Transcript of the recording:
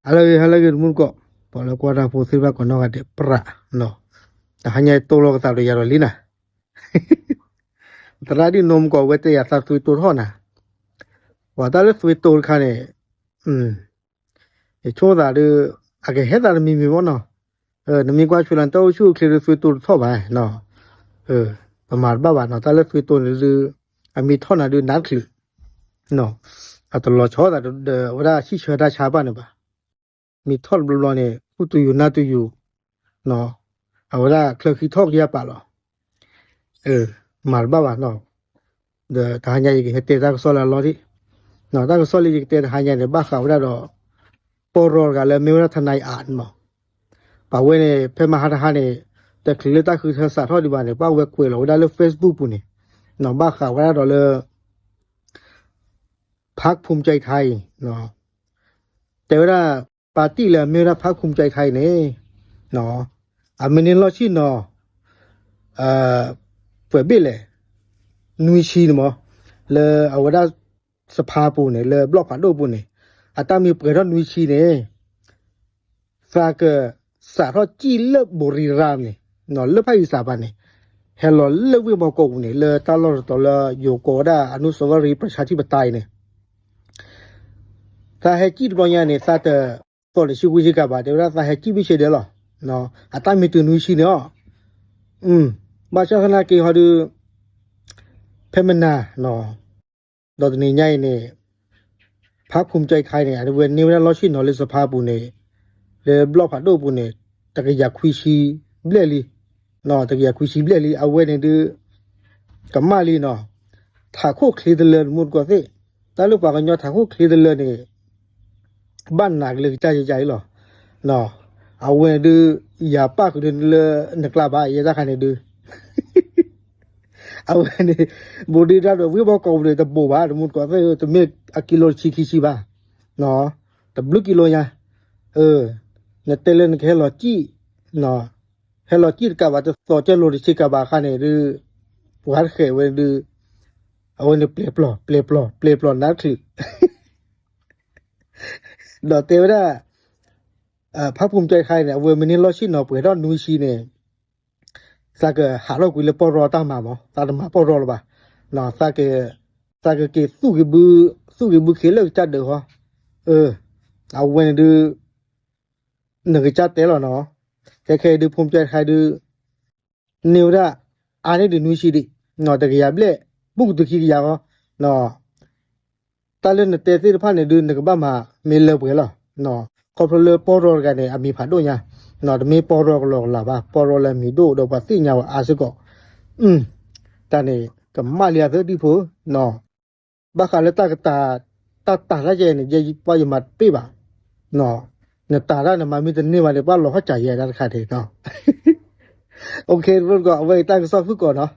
ဟါလၢအဂ့ၤ ဟါလၢအဂ့ၤ တမူတကိး, ပှၤလၢကွၢ်တၢ်ဖိသ့ၣ်တဖၣ်ကိးနီၢ်ဂၤဒဲး ပြးနီၤ, တဟါညါအံၤတိၢ်လီၤကသးဒီးယၤဒီးလံနၤ, သရၣ်ဒ်နိမကီး အဝဲတဲယၤသးသွံတိၢ်တထီၣ်နၤ, ပှၤတၢ်လၢသွံတိၢ်တခါန့ၣ် ယဆိကမိၣ်သးဒီး အကဟဲသးတမံၤမံၤမ့ၢ်နီၤ, နမ့ၢ်ကွၢ်ဆူၣ်လၢနတၢ်အိၣ်ဆူၣ်အိၣ်ချ့ဒီး သွံတိၢ်တထီၣ်ဘၣ်နီၤ, ပမၤတဘၣ်ဘၣ်နီၤ, တၢ်လၢသွံတိၢ်န့ၣ်ဒုး အမ့ၢ်ထီၣ်နၤဒုးနးတချုး အတလီၤဆီသးဒီးဝဲဒၣ်ဟံၣ်ဆၢတၢ်ဆါဘၣ်န့ၣ်ဘၣ်, မ့ၢ်ထီၣ်တဘျီဘျီန့ၣ် ဃူတူာ်ယူၤနါတူာ်ယူၤ, အဝဲဒၣ်ချၢဃံထီၣ်ကယၢ်ပာ်လီၤ, မၤတဘၣ်ဘၣ်နီၤ, ဒီးတဟါညါယကဟဲတဲတၢ်ကစီၣ်လၢအလီၢ်ဒံး, တၢ်ကစီၣ်လၢယကတဲတဟါညါန့ၣ် ဘၣ်ဃးဝဲဒၣ်ဒီး ပီၢ်ရီတဂၤလၢမ့ၢ်ဝဲဒၣ် ထနၢၤအး မး ပှၤဝဲန့ၣ် ဖဲမဟါတဟါန့ၣ် တချုးလၢတၢ်ဃုထၢစးထီၣ်ဒံးဘၣ်န့ၣ် ပှၤဝဲကွဲးလီၤဝဲဒၣ်လၢ Facebook ပူၤန့ၣ်, ဘၣ်ဃးဝဲဒၣ်ဒီးလၢ ဖးဖူမ်ကၠဲးခါအံၤ, တဲဝဲဒၣ် ပၣ်တံၣ်လၢအမ့ၢ်ဝဲဒၣ်ဖးဖူမ်ကၠဲးခါအံၤန့ၣ်, အမ့ၢ်န့ၢ်လီၢ်ဆံၣ်နီၤ ပှဲၤဘ့ၣ်လဲၣ်, နွံဆံန့ၣ်မး, လၢအဝဲဒၣ် စဖါပူၤန့ၣ် လၢဘျီၣ်ဖးဒိၣ်ပူၤန့ၣ်, အတၢ်မ့ၢ်ပှဲၤထီၣ်နွံဆံန့ၣ် သးကစးထီၣ်စံၣ်လၢ ဘူရံရၤ န့ၣ်, လၢဖၣ်အံၤစးဘၣ်န့ၣ်, ဟဲလီၤလၢဝ့ၢ်ဘီကီးပူၤန့ၣ် လၢတၢ်လီၢ်တတီၤလၢယိၤကိးဝဲဒၣ် အနုစဝရီးပြၣ်ဆၣ်ထံၣ်ပတၢ်အံၤန့ၣ်, သးဟဲစံၣ်တဘျီညါန့ၣ် သးတသီၣ်လၢဆံဃုဆံကၤဘၣ် တဲဝဲဒၣ်သးဟဲစံၣ်ဘ့ၣ်ဆ့ဒဲးလီၤ, အတၢ်မ့ၢ်တုၤနွံဆံန့ၣ်အီၤ, ဘၣ်ဆၣ်သနာ်က့ဟီဒုး ဖဲမနၤ ဒီးတနံၤညါအံၤန့ၣ် ဖးဖူမ်ကၠဲးခါအံၤန့ၣ် အဝဲန့ၢ်ဝဲဒၣ်လီၢ်ဆံၣ်နီၤလၢစဖါပူၤန့ၣ်, လၢဘျီၣ်ဖးဒိၣ်ပူၤန့ၣ် တကယၤခွံဆံဘျဲၣ်လံ, တကယၤခွံဆံဘျဲၣ်လံ အဝဲန့ၣ်ဒုး ကမၣ်လံနီၤ, ထးခိၣ်ချ့တလၢတမူတကိးသ့ၣ်, တၢ်လၢပှၤကညီထးခိၣ်ချ့တလၢန့ၣ် ဘၣ်နးကလၢကစၢ်ယဲယဲအံၤလီၤ, အဝဲန့ၣ်ဒုး ယၤပၣ်ဃုာ်ဒုးလၢနကျါဘၣ် ယဲတၢ်ခါန့ၣ်ဒုး အဝဲန့ၣ် ဘူးဒုးတၢ်ဒီးဝ့ၢ်ဘီကီးပူၤန့ၣ် တဘိးဘၣ် တမူတကိးသ့ၣ် တမ့ၢ်အကံလိတဆံခံဆံဘၣ်, တဘျုးကံလိညါ, နတဲလၢနကဟဲလီၤစံၣ်, ဟဲလီၤစံၣ်တကးဘၣ် တသီၣ်ကၢလိာ်တဆံကးဘၣ်အခါန့ၣ်ဒုး ပှၤတဃဲးဝဲဒုး အဝဲန့ၣ်ပျဲၤပျီၢ် ပျဲၤပျီၢ် ပျဲၤပျီၢ်နးတချုး ဒီးတဲဝဲဒၣ် ဖးဖူမ်ကၠဲးခါအံၤန့ၣ် အဝဲမ့ၢ်န့ၢ်လီၢ်ဆံၣ်နီၤပှဲၤထီၣ်နွံဆံန့ၣ် သးကဟးထီၣ်ကွံာ်လၢပီၢ်ရီတၢ်မၤမး သးတမၤပီၢ်ရီလၢၤဘၣ်, သးကက့ၤသူၣ်ဂ့ၤဘု သူၣ်ဂ့ၤဘုခ့လၢကစၢ်ဒၢးဃီ, အဝဲန့ၣ်ဒုး နကစၢ်တဲလီၤနီၤ, ခဲခဲအံၤဒုး ဖူမ်ကၠဲးခါအံၤဒုး န့ၢ်ဝဲဒၣ် အါန့ၢ်ဒုးနွံဆံဒံး, တကယၤဘျဲၣ် ဘူးကတုၤခံကယၤဃီ, တၢ်လၢနတဲသ့ၣ်တဖၣ်န့ၣ်ဒုး နကဘၣ်မၤမ့ၢ်လၢပှဲၤလီၤ, ခီဖျိလၢပီၢ်ရီတဂၤန့ၣ် အမံၤဖးဒိၣ်ညါ, တမ့ၢ်ပီၢ်ရီကလီကလးဘၣ် ပီၢ်ရီလၢအမံၤဒိၣ်ဒီးပှၤသ့ၣ်ညါဝဲအါစ့ၢ်ကီး, တၢ်န့ၣ် ကမၣ်လံအသၢဒံၣ်ဖိ, ဘၣ်ဃးလၢတၢ်ကတၤ တၢ်တၤတၢ်ယဲန့ၣ် ယဲယပှၢ်ယမၤတပ့ၢ်ဘၣ်, နတၤတၢ်နမၤမ့ၢ်တန့ၢ်ဘၣ်န့ၣ် ပှၤလီၤခီၣ်စးယဲတၢ်တခါန့ၣ်, အဝဲတကီး အဝဲအံၤတၢ်ကစီၣ်ဖုၣ်ကိာ်နီၤ,